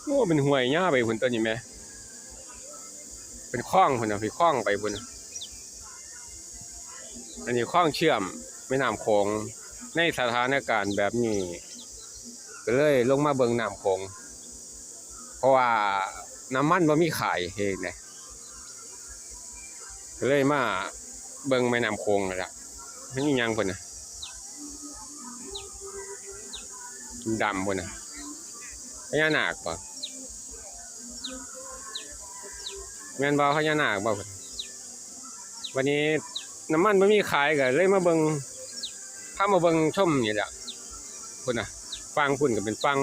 ໂອ້ ເປັນຫ້ວຍຍາວໄປພຸ້ນຕົວນີ້ແມ ເປັນຄອງພຸ້ນນະ ເປັນຄອງໄປພຸ້ນນະ. ອັນນີ້ຄອງເຊື່ອມແມ່ນ້ຳໂຂງ ໃນສະຖານະການແບບນີ້ ກໍເລີຍລົງມາເບິ່ງນ້ຳໂຂງ ເພາະວ່ານ້ຳມັນບໍ່ມີຂາຍ ເຮັດໃດ ກໍເລີຍມາເບິ່ງແມ່ນ້ຳໂຂງນີ້ລະ. ມັນອີຫຍັງພຸ້ນນະ ດຳໆ ພຸ້ນນະ ພະຍານາກບໍ? ແມ່ນບໍ່ ພະຍານາກບໍ? ບັດນີ້ນ້ຳມັນບໍ່ມີຂາຍ ກໍເລີຍມາເບິ່ງ ພາມາເບິ່ງຊົມນີ້ແຫຼະ. ພຸ້ນນະ ຝັ່ງພຸ້ນກໍເປັນຝັ່ງ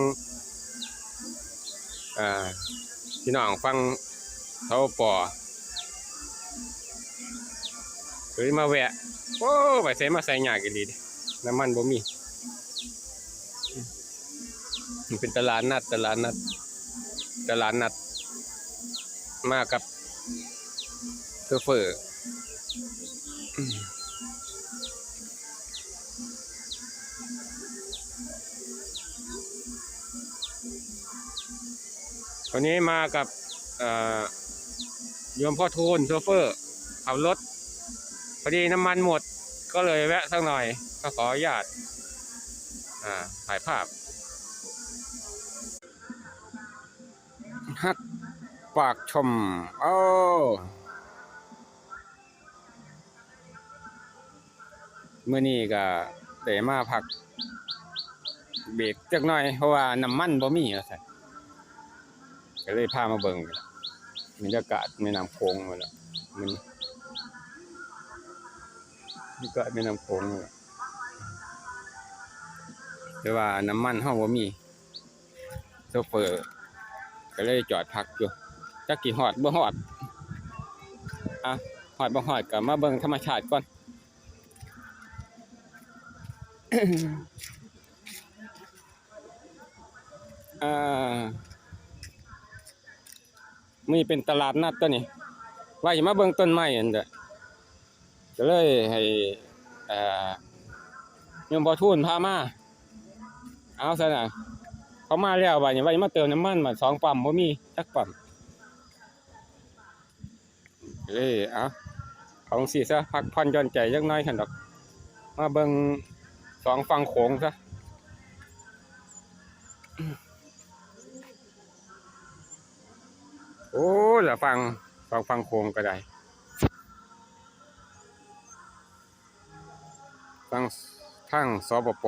ເອີ ພີ່ນ້ອງຝັ່ງ ສປປ ເລີຍມາແວະ. ໂອ້ ໄປໃສມາໃສຍາກອີ່ຫຼີເດ ນ້ຳມັນບໍ່ມີ. ມັນເປັນຕະຫຼາດນັດ ຕະຫຼາດນັດ ຕະຫຼາດນັດ ມາກັບໂຊເຟີ. ວັນນີ້ມາກັບ ເອີ ໂຍມພໍ່ທູນ ໂຊເຟີຂັບລົດ ພໍດີນ້ຳມັນໝົດ ກໍເລີຍແວະສັກໜ່ອຍ ກໍຂໍອະນຸຍາດ ອາ ຖ່າຍພາບ ຮັກປາກຊົມ. ໂອ້ ມື້ນີ້ກໍໄດ້ມາພັກເບຣກຈັກໜ່ອຍ ເພາະວ່ານ້ຳມັນບໍ່ມີວ່າຊັ້ນ ກໍເລີຍພາມາເບິ່ງບັນຍາກາດແມ່ນ້ຳໂຂງພຸ້ນລະ ມື້ນີ້ ບັນຍາກາດແມ່ນ້ຳໂຂງພຸ້ນລະ ແຕ່ວ່ານ້ຳມັນເຮົາບໍ່ມີ. ໂຊເຟີກໍເລີຍຈອດພັກຢູ່ ຈັກຊິຮອດບໍ່ຮອດ. ອາ ຮອດບໍ່ຮອດກໍມາເບິ່ງທຳມະຊາດກ່ອນ. ອາ ມື້ນີ້ເປັນຕະຫຼາດນັດຕົວນີ້ ວ່າຊິມາເບິ່ງຕົ້ນໄມ້ຫັ້ນແຫຼະ ກໍເລີຍໃຫ້ ເອີ ໂຍມພໍ່ທູນພາມາ. ເອົາຊັ້ນນະ ເຂົາມາແລ້ວ ບາດນີ້ວ່າຊິມາເຕີມນ້ຳມັນ ບາດສອງປ້ຳບໍ່ມີຈັກປ້ຳ. ເອີ ເອົາ ເອົາຈັ່ງຊີ້ຊະ ພັກຜ່ອນຢ່ອນໃຈຈັກໜ້ອຍຫັ້ນດອກ ມາເບິ່ງສອງຝັ່ງໂຂງຊະ. ໂອ້ ລະຝັ່ງ ສອງຝັ່ງໂຂງກໍໄດ້ ຝັ່ງ ທາງ ສປປ